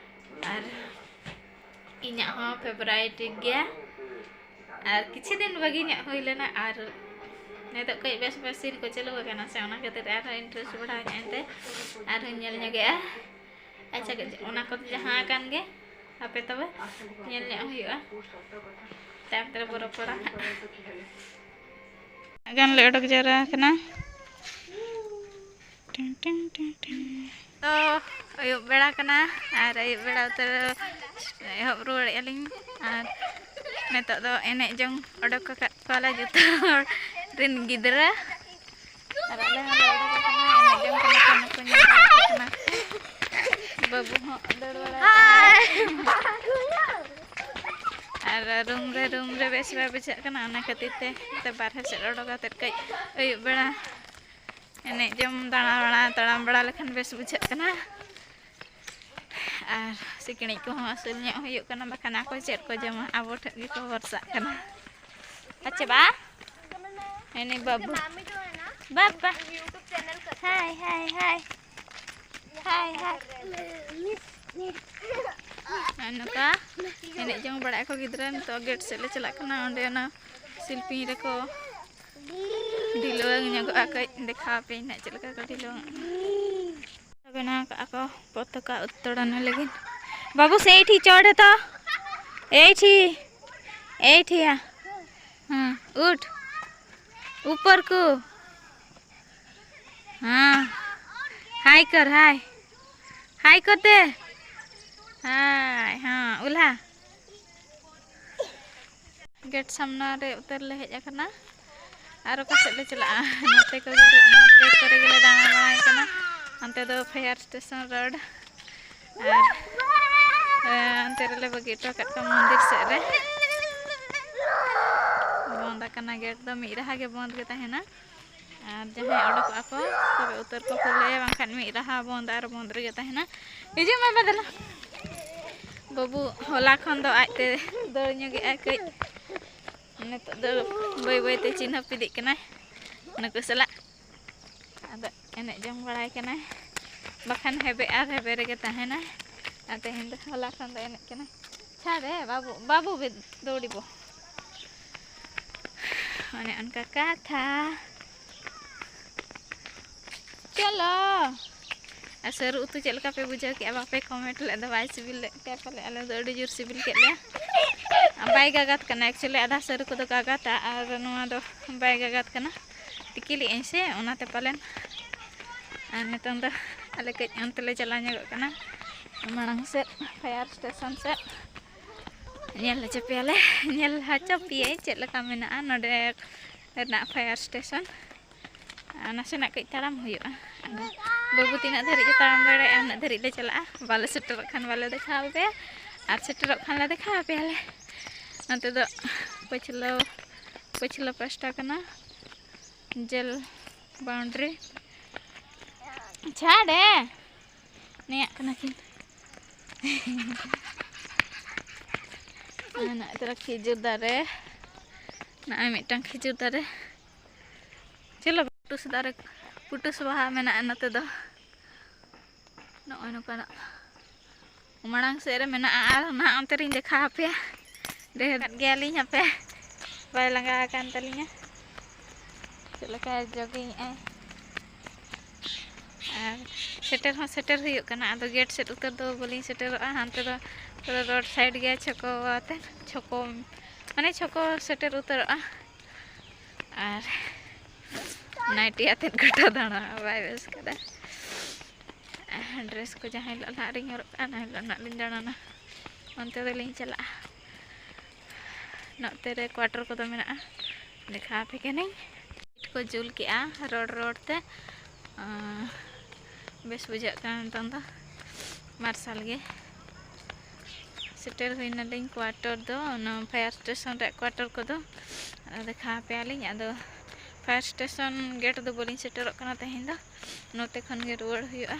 ᱟᱨ ᱤᱧᱟᱹᱜ ᱦᱚᱸ favourite ᱜᱮᱭᱟ᱾ ᱟᱨ ᱠᱤᱪᱷᱩ ᱫᱤᱱ ᱵᱟᱹᱜᱤ ᱧᱚᱜ ᱦᱩᱭ ᱞᱮᱱᱟ, ᱟᱨ ᱱᱤᱛᱚᱜ ᱠᱟᱹᱡ ᱵᱮᱥ ᱵᱮᱥ scene ᱠᱚ ᱪᱟᱹᱞᱩ ᱟᱠᱟᱱᱟ ᱥᱮ, ᱚᱱᱟ ᱠᱷᱟᱹᱛᱤᱨ ᱟᱨᱦᱚᱸ interest ᱵᱟᱲᱦᱟᱣ ᱧᱚᱜ ᱮᱱᱛᱮ ᱟᱨᱦᱚᱸᱧ ᱧᱮᱞ ᱧᱚᱜᱮᱜᱼᱟ᱾ ᱟᱪᱪᱷᱟ, ᱚᱱᱟ ᱠᱚᱫᱚ ᱡᱟᱦᱟᱸ ᱟᱠᱟᱱ ᱜᱮ, ᱦᱟᱯᱮ ᱛᱚᱵᱮ ᱧᱮᱞ ᱧᱚᱜ ᱦᱩᱭᱩᱜᱼᱟ, ᱛᱟᱭᱚᱢ ᱛᱮ ᱵᱚ ᱨᱚᱯᱚᱲᱟ ᱦᱟᱸᱜ᱾ ᱜᱟᱱ ᱞᱮ ᱚᱰᱚᱠ ᱡᱟᱣᱨᱟ ᱟᱠᱟᱱᱟ᱾ ᱴᱤᱝ, ᱴᱤᱝ, ᱴᱤᱝ, ᱴᱤᱝ᱾ ᱛᱚ, ᱟᱹᱭᱩᱵ ᱵᱮᱲᱟ ᱠᱟᱱᱟ ᱟᱨ ᱟᱹᱭᱩᱵ ᱵᱮᱲᱟ ᱩᱛᱟᱹᱨ ᱮᱦᱚᱵ ᱨᱩᱣᱟᱹᱲᱮᱫᱼᱟ ᱞᱤᱧ᱾ ᱟᱨ ᱱᱤᱛᱚᱜ ᱫᱚ ᱮᱱᱮᱡ ᱡᱚᱝ ᱚᱰᱚᱠ ᱟᱠᱟᱫ ᱠᱚᱣᱟᱞᱮ ᱡᱚᱛᱚ ᱦᱚᱲ ᱨᱮᱱ ᱜᱤᱫᱽᱨᱟᱹ᱾ ᱟᱨ ᱟᱞᱮ ᱦᱚᱸᱞᱮ ᱚᱰᱚᱠ ᱟᱠᱟᱱᱟ, ᱮᱱᱮᱡ ᱡᱚᱝ ᱠᱟᱱᱟ ᱠᱚ, ᱱᱩᱠᱩ ᱧᱮᱞ ᱵᱟᱲᱟ ᱠᱚ ᱠᱟᱱᱟ᱾ ᱵᱟᱹᱵᱩ ᱦᱚᱸ ᱫᱟᱹᱲ ᱵᱟᱲᱟᱭᱮᱫᱟᱭ᱾ ᱟᱨ ᱟᱨ ᱨᱩᱢ ᱨᱮ, ᱨᱩᱢ ᱨᱮ ᱵᱮᱥ ᱵᱟᱭ ᱵᱩᱡᱷᱟᱹᱜ ᱠᱟᱱᱟ, ᱚᱱᱟ ᱠᱷᱟᱹᱛᱤᱨ ᱛᱮ ᱱᱚᱛᱮ ᱵᱟᱨᱦᱮ ᱥᱮᱫ ᱚᱰᱚᱠ ᱠᱟᱛᱮᱫ ᱠᱟᱹᱡ ᱟᱹᱭᱩᱵ ᱵᱮᱲᱟ ᱮᱱᱮᱡ ᱡᱚᱝ, ᱫᱟᱬᱟ ᱵᱟᱲᱟ, ᱛᱟᱲᱟᱢ ᱵᱟᱲᱟ ᱞᱮᱠᱷᱟᱱ ᱵᱮᱥ ᱵᱩᱡᱷᱟᱹᱜ ᱠᱟᱱᱟ᱾ ᱟᱨ ᱥᱤᱠᱲᱤᱡ ᱠᱚᱦᱚᱸ ᱟᱹᱥᱩᱞ ᱧᱚᱜ ᱦᱩᱭᱩᱜ ᱠᱟᱱᱟ, ᱵᱟᱠᱷᱟᱱ ᱟᱠᱚ ᱪᱮᱫ ᱠᱚ ᱡᱚᱢᱟ, ᱟᱵᱚ ᱴᱷᱮᱱ ᱜᱮᱠᱚ ᱵᱷᱚᱨᱥᱟᱜ ᱠᱟᱱᱟ᱾ ᱟᱪᱪᱷᱟ ᱵᱟ? ᱦᱮᱱᱤ ᱵᱟᱹᱵᱩ᱾ ᱵᱟᱵᱟ᱾ ᱦᱟᱭ, ᱦᱟᱭ, ᱦᱟᱭ᱾ ᱦᱟᱭ, ᱦᱟᱭ᱾ ᱟᱨ ᱱᱚᱝᱠᱟ ᱮᱱᱮᱡ ᱡᱚᱝ ᱵᱟᱲᱟᱭ ᱠᱚ ᱜᱤᱫᱽᱨᱟᱹ᱾ ᱱᱤᱛᱚᱜ ᱜᱮᱴ ᱥᱮᱫ ᱞᱮ ᱪᱟᱞᱟᱜ ᱠᱟᱱᱟ, ᱚᱸᱰᱮ ᱚᱱᱟ ᱥᱤᱞᱯᱤᱧ ᱨᱮᱠᱚ ᱰᱷᱤᱞᱣᱟᱹᱝ ᱧᱚᱜᱚᱜᱼᱟ᱾ ᱠᱟᱹᱡ ᱫᱮᱠᱷᱟᱣ ᱟᱯᱮᱭᱟᱹᱧ ᱱᱟᱜ ᱪᱮᱫ ᱞᱮᱠᱟ ᱠᱚ ᱰᱷᱤᱞᱣᱟᱹᱝ ᱵᱮᱱᱟᱣ ᱠᱟᱜᱼᱟ ᱠᱚ ᱯᱚᱛᱟᱠᱟ ᱩᱛᱛᱳᱲᱚᱱ ᱞᱟᱹᱜᱤᱫ᱾ ᱵᱟᱹᱵᱩ ᱥᱮ ᱮᱭᱴᱷᱤ ᱪᱚᱲ ᱦᱮ ᱛᱚ, ᱮᱭᱴᱷᱤ, ᱮᱭᱴᱷᱤ ᱭᱟ᱾ ᱦᱮᱸ, ᱩᱴ, ᱩᱯᱚᱨ ᱠᱚ᱾ ᱦᱮᱸ, ᱦᱟᱭ ᱠᱚᱨ, ᱦᱟᱭ, ᱦᱟᱭ ᱠᱚᱨ ᱫᱮ᱾ ᱦᱟᱭ, ᱦᱮᱸ, ᱩᱞᱦᱟ᱾ ᱜᱮᱴ ᱥᱟᱢᱱᱟ ᱨᱮ ᱩᱛᱟᱹᱨ ᱞᱮ ᱦᱮᱡ ᱟᱠᱟᱱᱟ᱾ ᱟᱨ ᱚᱠᱟ ᱥᱮᱫ ᱞᱮ ᱪᱟᱞᱟᱜᱼᱟ? ᱱᱚᱛᱮ ᱠᱚᱜᱮ, ᱱᱚᱛᱮ ᱠᱚᱨᱮ ᱜᱮᱞᱮ ᱫᱟᱬᱟ ᱵᱟᱲᱟᱭ ᱠᱟᱱᱟ᱾ ᱦᱟᱱᱛᱮ ᱫᱚ ᱯᱷᱟᱭᱟᱨ ᱥᱴᱮᱥᱚᱱ ᱨᱳᱰ᱾ ᱟᱨ, ᱮ, ᱚᱱᱛᱮ ᱨᱮᱞᱮ ᱵᱟᱹᱜᱤ ᱦᱚᱴᱚ ᱟᱠᱟᱫ ᱠᱚᱣᱟ ᱢᱚᱱᱫᱤᱨ ᱥᱮᱫ ᱨᱮ᱾ ᱵᱚᱱᱫ ᱟᱠᱟᱱᱟ ᱜᱮᱴ ᱫᱚ, ᱢᱤᱫ ᱨᱟᱦᱟ ᱜᱮ ᱵᱚᱱᱫ ᱜᱮ ᱛᱟᱦᱮᱱᱟ᱾ ᱟᱨ ᱡᱟᱦᱟᱸᱭ ᱚᱰᱚᱠᱚᱜᱼᱟ ᱠᱚ, ᱛᱚᱵᱮ ᱩᱛᱟᱹᱨ ᱠᱚ ᱠᱷᱩᱞᱟᱹᱭᱟ, ᱵᱟᱝᱠᱷᱟᱱ ᱢᱤᱫ ᱨᱟᱦᱟ ᱵᱚᱱᱫ ᱟᱨ ᱵᱚᱱᱫ ᱨᱮᱜᱮ ᱛᱟᱦᱮᱱᱟ᱾ ᱦᱤᱡᱩᱜ ᱢᱮ ᱵᱟᱵᱟ, ᱫᱮᱞᱟ᱾ ᱵᱟᱹᱵᱩ ᱦᱚᱞᱟ ᱠᱷᱚᱱ ᱫᱚ ᱟᱡᱛᱮ ᱫᱟᱹᱲ ᱧᱚᱜᱮᱜᱼᱟᱭ ᱠᱟᱹᱡ᱾ ᱱᱤᱛᱚᱜ ᱫᱚ ᱵᱟᱹᱭ ᱵᱟᱹᱭᱛᱮ ᱪᱤᱱᱦᱟᱹᱯ ᱤᱫᱤᱜ ᱠᱟᱱᱟᱭ ᱱᱩᱠᱩ ᱥᱟᱞᱟᱜ᱾ ᱟᱫᱚ ᱮᱱᱮᱡ ᱡᱚᱝ ᱵᱟᱲᱟᱭ ᱠᱟᱱᱟᱭ, ᱵᱟᱠᱷᱟᱱ ᱦᱮᱵᱮ ᱟᱨ ᱦᱮᱵᱮ ᱨᱮᱜᱮ ᱛᱟᱦᱮᱱᱟᱭ᱾ ᱟᱨ ᱛᱮᱦᱮᱧ ᱫᱚ, ᱦᱚᱞᱟ ᱠᱷᱚᱱ ᱫᱚ ᱮᱱᱮᱡ ᱠᱟᱱᱟᱭ᱾ ᱪᱷᱟᱲᱮ ᱵᱟᱹᱵᱩ, ᱵᱟᱹᱵᱩ ᱵᱮ-, ᱫᱟᱹᱣᱲᱤ ᱵᱚ᱾ ᱚᱱᱮ ᱚᱱᱠᱟ ᱠᱟᱛᱷᱟ᱾ ᱪᱚᱞᱚ᱾ ᱟᱨ ᱥᱟᱹᱨᱩ ᱩᱛᱩ ᱪᱮᱫ ᱞᱮᱠᱟ ᱯᱮ ᱵᱩᱡᱷᱟᱹᱣ ᱠᱮᱜᱼᱟ? ᱵᱟᱯᱮ ᱠᱚᱢᱮᱱᱴ ᱞᱮᱫ ᱫᱚ, ᱵᱟᱭ ᱥᱤᱵᱤᱞ ᱞᱮᱫ ᱯᱮᱭᱟ ᱯᱟᱞᱮ? ᱟᱞᱮ ᱫᱚ ᱟᱹᱰᱤ ᱡᱳᱨ ᱥᱤᱵᱤᱞ ᱠᱮᱫ ᱞᱮᱭᱟ᱾ ᱵᱟᱭ ᱜᱟᱜᱟᱛ ᱠᱟᱱᱟ, actually ᱟᱫᱷᱟ ᱥᱟᱹᱨᱩ ᱠᱚᱫᱚ ᱜᱟᱜᱟᱛᱟ ᱟᱨ ᱱᱚᱣᱟ ᱫᱚ ᱵᱟᱭ ᱜᱟᱜᱟᱛ ᱠᱟᱱᱟ᱾ ᱛᱤᱠᱤ ᱞᱮᱜ ᱟᱹᱧ ᱥᱮ, ᱚᱱᱟᱛᱮ ᱯᱟᱞᱮᱱ᱾ ᱟᱨ ᱱᱤᱛᱚᱝ ᱫᱚ ᱟᱞᱮ ᱠᱟᱹᱡ ᱚᱱᱛᱮ ᱞᱮ ᱪᱟᱞᱟᱣ ᱧᱚᱜᱚᱜ ᱠᱟᱱᱟ ᱢᱟᱲᱟᱝ ᱥᱮᱫ, ᱯᱷᱟᱭᱟᱨ ᱥᱴᱮᱥᱚᱱ ᱥᱮᱫ᱾ ᱧᱮᱞ ᱦᱚᱪᱚ ᱯᱮᱭᱟᱞᱮ, ᱧᱮᱞ ᱦᱚᱪᱚ ᱯᱮᱭᱟᱹᱧ ᱪᱮᱫ ᱞᱮᱠᱟ ᱢᱮᱱᱟᱜᱼᱟ ᱱᱚᱰᱮ ᱨᱮᱱᱟᱜ ᱯᱷᱟᱭᱟᱨ ᱥᱴᱮᱥᱚᱱ᱾ ᱟᱨ ᱱᱟᱥᱮᱱᱟᱜ ᱠᱟᱹᱡ ᱛᱟᱲᱟᱢ ᱦᱩᱭᱩᱜᱼᱟ᱾ ᱟᱫᱚ ᱵᱟᱹᱵᱩ ᱛᱤᱱᱟᱹᱜ ᱫᱷᱟᱹᱨᱤᱡ ᱮ ᱛᱟᱲᱟᱢ ᱫᱟᱲᱮᱭᱟᱜᱼᱟ, ᱩᱱᱟᱹᱜ ᱫᱷᱟᱹᱨᱤᱡ ᱞᱮ ᱪᱟᱞᱟᱜᱼᱟ᱾ ᱵᱟᱞᱮ ᱥᱮᱴᱮᱨᱚᱜ ᱠᱷᱟᱱ ᱵᱟᱞᱮ ᱫᱮᱠᱷᱟᱣ ᱟᱯᱮᱭᱟ, ᱟᱨ ᱥᱮᱴᱮᱨᱚᱜ ᱠᱷᱟᱱ ᱞᱮ ᱫᱮᱠᱷᱟᱣ ᱟᱯᱮᱭᱟᱞᱮ᱾ ᱱᱚᱛᱮ ᱫᱚ ᱯᱟᱹᱪᱷᱞᱟᱹ, ᱯᱟᱹᱪᱷᱞᱟᱹ ᱯᱟᱥᱴᱟ ᱠᱟᱱᱟ, ᱡᱮᱞ ᱵᱟᱣᱩᱱᱰᱟᱨᱤ᱾ ᱪᱷᱟᱲ ᱮ, ᱱᱮᱭᱟᱜ ᱠᱟᱱᱟ ᱠᱤᱱ᱾ ᱟᱨ ᱱᱚᱛᱮ ᱨᱮ ᱠᱷᱤᱡᱩᱨ ᱫᱟᱨᱮ, ᱱᱚᱜᱼᱚᱭ ᱢᱤᱫᱴᱟᱝ ᱠᱷᱤᱡᱩᱨ ᱫᱟᱨᱮ᱾ ᱪᱚᱞᱚ, ᱯᱩᱴᱩᱥ ᱫᱟᱨᱮ, ᱯᱩᱴᱩᱥ ᱵᱟᱦᱟ ᱢᱮᱱᱟᱜᱼᱟ ᱱᱚᱛᱮ ᱫᱚ᱾ ᱱᱚᱜᱼᱚᱭ ᱱᱚᱝᱠᱟᱱᱟᱜ ᱢᱟᱲᱟᱝ ᱥᱮᱫ ᱨᱮ ᱢᱮᱱᱟᱜᱼᱟ, ᱟᱨ ᱱᱟᱦᱟᱜ ᱚᱱᱛᱮ ᱨᱤᱧ ᱫᱮᱠᱷᱟᱣ ᱟᱯᱮᱭᱟ᱾ ᱰᱷᱮᱨ ᱜᱮᱭᱟᱞᱤᱧ ᱦᱟᱯᱮ, ᱵᱟᱭ ᱞᱟᱸᱜᱟ ᱟᱠᱟᱱ ᱛᱟᱹᱞᱤᱧᱟ᱾ ᱪᱮᱫ ᱞᱮᱠᱟᱭ ᱡᱳᱜᱤᱝ ᱮᱜᱼᱟᱭ᱾ ᱟᱨ ᱥᱮᱴᱮᱨ ᱦᱚᱸ ᱥᱮᱴᱮᱨ ᱦᱩᱭᱩᱜ ᱠᱟᱱᱟ, ᱟᱫᱚ ᱜᱮᱴ ᱥᱮᱫ ᱩᱛᱟᱹᱨ ᱫᱚ ᱵᱟᱹᱞᱤᱧ ᱥᱮᱴᱮᱨᱚᱜᱼᱟ᱾ ᱦᱟᱱᱛᱮ ᱫᱚ ᱯᱩᱨᱟᱹ ᱨᱳᱰ ᱥᱟᱭᱤᱰ ᱜᱮ ᱪᱷᱚᱠᱚ ᱟᱛᱮ, ᱪᱷᱚᱠᱚ, ᱢᱟᱱᱮ ᱪᱷᱚᱠᱚ ᱥᱮᱴᱮᱨ ᱩᱛᱟᱹᱨᱚᱜᱼᱟ᱾ ᱟᱨ ᱱᱟᱭᱴᱤ ᱟᱛᱮᱫ ᱜᱚᱴᱟ ᱫᱟᱬᱟ ᱵᱟᱭ ᱵᱮᱥ ᱠᱟᱫᱟ᱾ ᱰᱨᱮᱥ ᱠᱚ ᱡᱟᱦᱟᱸ ᱦᱤᱞᱳᱜ ᱱᱟᱦᱟᱜ ᱞᱤᱧ ᱦᱚᱨᱚᱜ ᱠᱟᱜᱼᱟ, ᱚᱱᱟ ᱦᱤᱞᱳᱜ ᱱᱟᱦᱟᱜ ᱞᱤᱧ ᱫᱟᱬᱟᱱᱟ, ᱚᱱᱛᱮ ᱫᱚᱞᱤᱧ ᱪᱟᱞᱟᱜᱼᱟ᱾ ᱱᱚᱛᱮ ᱨᱮ ᱠᱣᱟᱴᱟᱨ ᱠᱚᱫᱚ ᱢᱮᱱᱟᱜᱼᱟ, ᱫᱮᱠᱷᱟᱣ ᱟᱯᱮ ᱠᱟᱹᱱᱟᱹᱧ᱾ ᱠᱚ ᱡᱩᱞ ᱠᱮᱜᱼᱟ ᱨᱳᱰ ᱨᱳᱰ ᱛᱮ, ᱟᱸ, ᱵᱮᱥ ᱵᱩᱡᱷᱟᱹᱜ ᱠᱟᱱᱟ ᱱᱤᱛᱚᱝ ᱫᱚ ᱢᱟᱨᱥᱟᱞ ᱜᱮ᱾ ᱥᱮᱴᱮᱨ ᱦᱩᱭᱱᱟᱞᱤᱧ ᱠᱣᱟᱴᱟᱨ ᱫᱚ, ᱚᱱᱟ ᱯᱷᱟᱭᱟᱨ ᱥᱴᱮᱥᱚᱱ ᱨᱮᱭᱟᱜ ᱠᱣᱟᱴᱟᱨ ᱠᱚᱫᱚ ᱫᱮᱠᱷᱟᱣ ᱟᱯᱮᱭᱟᱞᱤᱧ᱾ ᱟᱫᱚ ᱯᱷᱟᱭᱟᱨ ᱥᱴᱮᱥᱚᱱ ᱜᱮᱴ ᱫᱚ ᱵᱟᱹᱞᱤᱧ ᱥᱮᱴᱮᱨᱚᱜ ᱠᱟᱱᱟ ᱛᱮᱦᱮᱧ ᱫᱚ, ᱱᱚᱛᱮ ᱠᱷᱚᱱ ᱜᱮ ᱨᱩᱣᱟᱹᱲ ᱦᱩᱭᱩᱜᱼᱟ᱾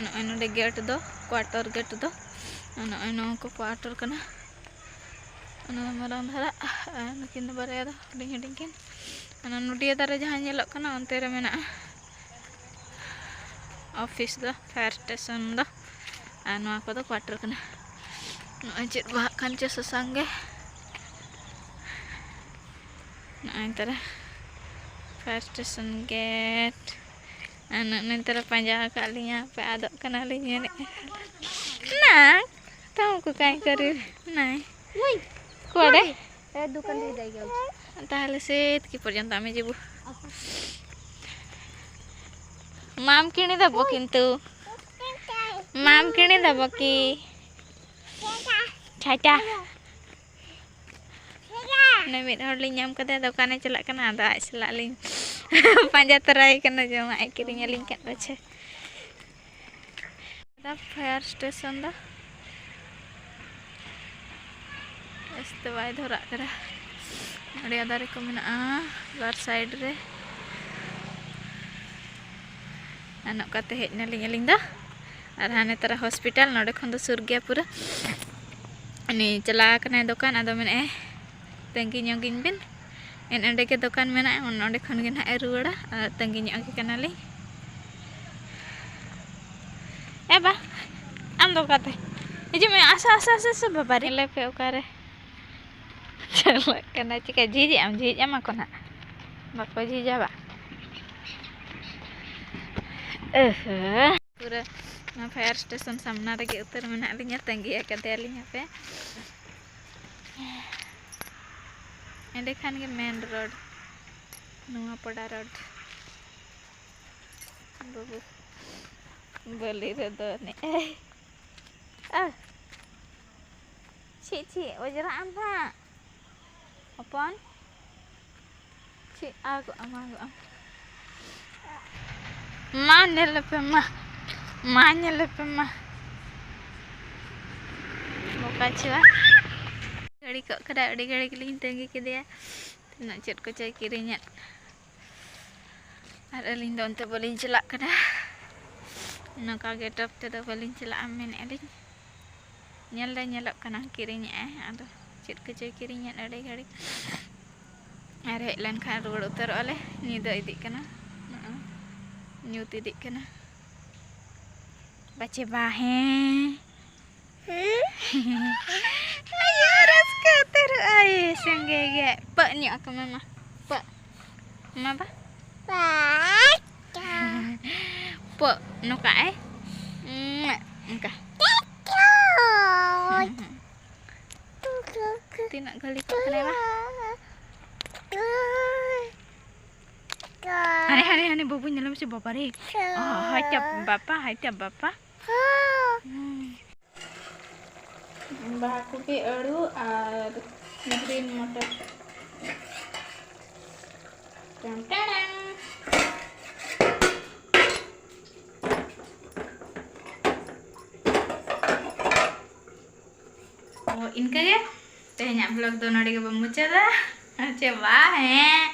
ᱱᱚᱜᱼᱚᱭ ᱱᱚᱰᱮ ᱜᱮᱴ ᱫᱚ, ᱠᱣᱟᱴᱟᱨ ᱜᱮᱴ ᱫᱚ, ᱱᱚᱜᱼᱚᱭ ᱱᱚᱣᱟ ᱠᱚ ᱠᱣᱟᱴᱟᱨ ᱠᱟᱱᱟ᱾ ᱚᱱᱟ ᱫᱚ ᱢᱟᱨᱟᱝ ᱫᱷᱟᱨᱟ, ᱟᱨ ᱱᱩᱠᱤᱱ ᱫᱚ ᱵᱟᱨᱭᱟ ᱫᱚ ᱦᱩᱰᱤᱧ ᱦᱩᱰᱤᱧ ᱠᱤᱱ᱾ ᱚᱱᱟ ᱱᱚᱰᱤᱭᱟ ᱫᱟᱨᱮ ᱡᱟᱦᱟᱸ ᱧᱮᱞᱚᱜ ᱠᱟᱱᱟ, ᱚᱱᱛᱮ ᱨᱮ ᱢᱮᱱᱟᱜᱼᱟ ᱚᱯᱷᱤᱥ ᱫᱚ, ᱯᱷᱟᱭᱟᱨ ᱥᱴᱮᱥᱚᱱ ᱫᱚ᱾ ᱟᱨ ᱱᱚᱣᱟ ᱠᱚᱫᱚ ᱠᱣᱟᱴᱟᱨ ᱠᱟᱱᱟ᱾ ᱱᱚᱜᱼᱚᱭ ᱪᱮᱫ ᱵᱟᱦᱟᱜ ᱠᱟᱱ ᱪᱚ ᱥᱟᱥᱟᱝ ᱜᱮ᱾ ᱱᱚᱜᱼᱚᱭ ᱛᱟᱨᱟ ᱯᱷᱟᱭᱟᱨ ᱥᱴᱮᱥᱚᱱ ᱜᱮᱴ᱾ ᱟᱨ ᱱᱚᱜᱼᱚᱭ ᱛᱟᱨᱟ ᱯᱟᱸᱡᱟ ᱟᱠᱟᱫ ᱞᱤᱧᱟ, ᱯᱮ ᱟᱫᱚᱜ ᱠᱟᱱᱟᱞᱤᱧ ᱢᱮᱱᱮᱫᱼᱟ᱾ ᱱᱟᱝ, ᱛᱟᱢ ᱠᱚ ᱠᱟᱹᱧ ᱠᱟᱹᱨᱤ᱾ ᱱᱟᱭ᱾ ᱠᱚᱲᱮ? ᱮ, ᱫᱚᱠᱟᱱ ᱨᱮ ᱫᱟᱭ ᱜᱮᱞ᱾ ᱛᱟᱦᱞᱮ ᱥᱮ ᱛᱤᱠᱤ ᱯᱚᱨᱡᱚᱱᱛᱚ ᱟᱢᱮ ᱡᱤᱵᱩ? ᱢᱟᱢ ᱠᱤᱬᱤ ᱫᱟᱵᱚ ᱠᱤᱱᱛᱩ᱾ ᱢᱟᱢ ᱠᱤᱬᱤ ᱫᱟᱵᱚ ᱠᱤ? ᱪᱷᱟᱪᱟ᱾ ᱚᱱᱮ ᱢᱤᱫ ᱦᱚᱲ ᱞᱤᱧ ᱧᱟᱢ ᱠᱟᱫᱮᱭᱟ, ᱫᱚᱠᱟᱱᱮ ᱪᱟᱞᱟᱜ ᱠᱟᱱᱟ, ᱟᱫᱚ ᱟᱡ ᱥᱟᱞᱟᱜ ᱞᱤᱧ ᱯᱟᱸᱡᱟ ᱛᱚᱨᱟᱭᱮ ᱠᱟᱱᱟ, ᱡᱚᱢᱟᱜ ᱮ ᱠᱤᱨᱤᱧ ᱟᱹᱞᱤᱧ ᱠᱷᱟᱱ ᱯᱟᱪᱷᱮ᱾ ᱯᱷᱟᱭᱟᱨ ᱥᱴᱮᱥᱚᱱ ᱫᱚ ᱵᱮᱥ ᱛᱮ ᱵᱟᱭ ᱫᱷᱚᱨᱟᱜ ᱠᱟᱱᱟ᱾ ᱟᱹᱰᱤ ᱫᱟᱨᱮ ᱠᱚ ᱢᱮᱱᱟᱜᱼᱟ ᱵᱟᱨ side ᱨᱮ᱾ ᱟᱨ ᱱᱚᱝᱠᱟᱛᱮ ᱦᱮᱡ ᱱᱟᱞᱤᱧ ᱟᱹᱞᱤᱧ ᱫᱚ᱾ ᱟᱨ ᱦᱟᱱᱮ ᱛᱟᱨᱟ hospital, ᱱᱚᱰᱮ ᱠᱷᱚᱱ ᱫᱚ ᱥᱩᱨ ᱜᱮᱭᱟ ᱯᱩᱨᱟᱹ᱾ ᱩᱱᱤ ᱪᱟᱞᱟᱣ ᱟᱠᱟᱱᱟᱭ ᱫᱚᱠᱟᱱ, ᱟᱫᱚ ᱢᱮᱱᱮᱫᱼᱟᱭ, "ᱛᱟᱺᱜᱤ ᱧᱚᱜᱤᱧ ᱵᱤᱱ, ᱮᱱ ᱚᱸᱰᱮ ᱜᱮ ᱫᱚᱠᱟᱱ ᱢᱮᱱᱟᱜᱼᱟ, ᱚᱱ-, ᱚᱸᱰᱮ ᱠᱷᱚᱱ ᱜᱮ ᱱᱟᱦᱟᱜ ᱮ ᱨᱩᱣᱟᱹᱲᱟ, ᱟᱨ ᱛᱟᱺᱜᱤ ᱧᱚᱜ ᱜᱮ ᱠᱟᱱᱟᱞᱤᱧ᱾" ᱮ ᱵᱟ, ᱟᱢ ᱫᱚ ᱚᱠᱟᱛᱮ? ᱦᱤᱡᱩᱜ ᱢᱮ, ᱟᱥᱟ, ᱟᱥᱟ, ᱟᱥᱟ, ᱟᱥᱟ, ᱵᱟᱵᱟ ᱨᱮ᱾ ᱧᱮᱞᱮ ᱯᱮ ᱚᱠᱟᱨᱮ ᱪᱟᱞᱟᱜ ᱠᱟᱱᱟ᱾ ᱪᱤᱠᱟ ᱡᱷᱤᱡ ᱟᱢ? ᱡᱷᱤᱡ ᱟᱢᱟ ᱠᱚ ᱱᱟᱦᱟᱜ, ᱵᱟᱠᱚ ᱡᱷᱤᱡᱟ ᱵᱟ᱾ ᱮᱦᱮ᱾ ᱯᱩᱨᱟᱹ ᱱᱚᱣᱟ fire station ᱥᱟᱢᱱᱟ ᱨᱮᱜᱮ ᱩᱛᱟᱹᱨ ᱢᱮᱱᱟᱜ ᱞᱤᱧᱟ, ᱛᱟᱺᱜᱤ ᱟᱠᱟᱫᱮᱭᱟᱞᱤᱧ ᱦᱟᱯᱮ᱾ ᱮᱸᱰᱮᱠᱷᱟᱱ ᱜᱮ main road, ᱱᱚᱣᱟ ᱯᱚᱰᱟ road᱾ ᱵᱟᱹᱵᱩ ᱵᱟᱹᱞᱤ ᱨᱮ ᱫᱚᱱᱮᱜᱼᱟᱭ᱾ ᱟ, ᱪᱷᱤ, ᱪᱷᱤ, ᱚᱡᱽᱨᱟᱜ ᱟᱢ ᱦᱟᱸᱜ ᱦᱚᱯᱚᱱ᱾ ᱪᱷᱤ, ᱟᱜᱚᱜ ᱟᱢ, ᱟᱜᱚᱜ ᱟᱢ᱾ ᱢᱟ ᱧᱮᱞ ᱞᱮᱯᱮ, ᱢᱟ, ᱢᱟ ᱧᱮᱞ ᱞᱮᱯᱮ, ᱢᱟ᱾ ᱵᱚᱠᱟ ᱪᱷᱩᱣᱟ᱾ ᱜᱷᱟᱹᱲᱤ ᱠᱚᱜ ᱠᱟᱱᱟ, ᱟᱹᱰᱤ ᱜᱷᱟᱹᱲᱤ ᱜᱮᱞᱤᱧ ᱛᱟᱺᱜᱤ ᱠᱮᱫᱮᱭᱟ᱾ ᱛᱤᱱᱟᱹᱜ ᱪᱮᱫ ᱠᱚᱪᱚᱭ ᱠᱤᱨᱤᱧᱮᱫ᱾ ᱟᱨ ᱟᱹᱞᱤᱧ ᱫᱚ ᱚᱱᱛᱮ ᱵᱟᱹᱞᱤᱧ ᱪᱟᱞᱟᱜ ᱠᱟᱱᱟ, ᱱᱚᱝᱠᱟ ᱜᱮ ᱴᱚᱯ ᱛᱮᱫᱚ ᱵᱟᱹᱞᱤᱧ ᱪᱟᱞᱟᱜᱼᱟ ᱢᱮᱱᱮᱫᱼᱟ ᱞᱤᱧ᱾ ᱧᱮᱞ ᱫᱚᱭ ᱧᱮᱞᱚᱜ ᱠᱟᱱᱟ, ᱠᱤᱨᱤᱧᱮᱫᱼᱟᱭ, ᱟᱫᱚ ᱪᱮᱫ ᱠᱚᱪᱚᱭ ᱠᱤᱨᱤᱧᱮᱫ ᱟᱹᱰᱤ ᱜᱷᱟᱹᱲᱤᱡ᱾ ᱟᱨ ᱦᱮᱡ ᱞᱮᱱᱠᱷᱟᱱ ᱨᱩᱣᱟᱹᱲ ᱩᱛᱟᱹᱨᱚᱜᱼᱟ ᱞᱮ, ᱧᱤᱫᱟᱹ ᱤᱫᱤᱜ ᱠᱟᱱᱟ, ᱱᱚᱜᱼᱚᱭ ᱧᱩᱛ ᱤᱫᱤᱜ ᱠᱟᱱᱟ᱾ ᱵᱟᱪᱮ ᱵᱟ, ᱦᱮᱸ᱾ ᱟᱭᱳ, ᱨᱟᱹᱥᱠᱟᱹ ᱩᱛᱟᱹᱨᱚᱜ ᱟᱭ, ᱥᱟᱸᱜᱮ ᱜᱮ᱾ ᱯᱟᱹᱜ ᱧᱚᱜ ᱟᱠᱚ ᱢᱮ ᱢᱟ᱾ ᱯᱟᱹᱜ᱾ ᱢᱟ ᱵᱟ᱾ ᱯᱟᱹᱜ ᱱᱚᱝᱠᱟ ᱟᱭ᱾ ᱚᱱᱠᱟ᱾ ᱛᱤᱱᱟᱹᱜ ᱜᱷᱟᱹᱲᱤ ᱠᱚᱜ ᱠᱟᱱᱟᱭ ᱵᱟ? ᱦᱟᱱᱮ, ᱦᱟᱱᱮ, ᱦᱟᱱᱮ ᱵᱟᱹᱵᱩ ᱧᱮᱞ ᱢᱮᱥᱮ, ᱵᱟᱵᱟ ᱨᱮ᱾ ᱚ, ᱦᱟᱭ ᱪᱟᱯ ᱵᱟᱯᱟ, ᱦᱟᱭ ᱪᱟᱯ ᱵᱟᱯᱟ᱾ ᱦᱩᱸ᱾ ᱵᱟᱦᱟ ᱠᱚᱯᱤ, ᱟᱹᱲᱩ ᱟᱨ green ᱢᱚᱴᱚᱨ᱾ ᱴᱟᱝ ᱴᱟᱲᱟᱝ᱾ ᱚ, ᱤᱱᱠᱟᱹ ᱜᱮ᱾ ᱛᱮᱦᱮᱧᱟᱜ vlog ᱫᱚ ᱱᱚᱰᱮ ᱜᱮᱵᱚᱱ ᱢᱩᱪᱟᱹᱫᱟ᱾ ᱪᱮ ᱵᱟ, ᱦᱮᱸ᱾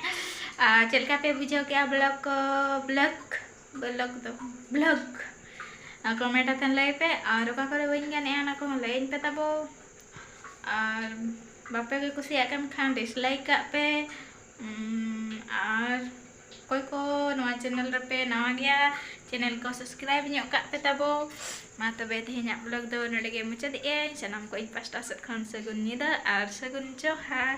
ᱟᱨ ᱪᱮᱫ ᱞᱮᱠᱟ ᱯᱮ ᱵᱩᱡᱷᱟᱹᱣ ᱠᱮᱜᱼᱟ vlog ᱠᱚ? Vlog, vlog ᱫᱚ, vlog᱾ ᱟᱨ comment ᱟᱛᱮᱱ ᱞᱟᱹᱭ ᱯᱮ, ᱟᱨ ᱚᱠᱟ ᱠᱚᱨᱮ ᱵᱟᱹᱧ ᱜᱟᱱᱮᱜᱼᱟ, ᱚᱱᱟ ᱠᱚᱦᱚᱸ ᱞᱟᱹᱭᱟᱹᱧ ᱯᱮ ᱛᱟᱵᱚ᱾ ᱟᱨ ᱵᱟᱯᱮ ᱜᱮ ᱠᱩᱥᱤᱭᱟᱜ ᱠᱟᱱ ᱠᱷᱟᱱ dislike ᱠᱟᱜ ᱯᱮ᱾ ᱩᱢ, ᱟᱨ ᱚᱠᱚᱭ ᱠᱚ ᱱᱚᱣᱟ channel ᱨᱮᱯᱮ ᱱᱟᱣᱟ ᱜᱮᱭᱟ, channel ᱠᱚ subscribe ᱧᱚᱜ ᱠᱟᱜ ᱯᱮ ᱛᱟᱵᱚ᱾ ᱢᱟ ᱛᱚᱵᱮ ᱛᱮᱦᱮᱧᱟᱜ vlog ᱫᱚ ᱱᱚᱰᱮ ᱜᱮ ᱢᱩᱪᱟᱹᱫᱮᱜᱼᱟᱹᱧ᱾ ᱥᱟᱱᱟᱢ ᱠᱚ ᱤᱧ ᱯᱟᱥᱴᱟ ᱥᱮᱫ ᱠᱷᱚᱱ ᱥᱟᱹᱜᱩᱱ ᱧᱤᱫᱟᱹ ᱟᱨ ᱥᱟᱹᱜᱩᱱ ᱡᱚᱦᱟᱨ᱾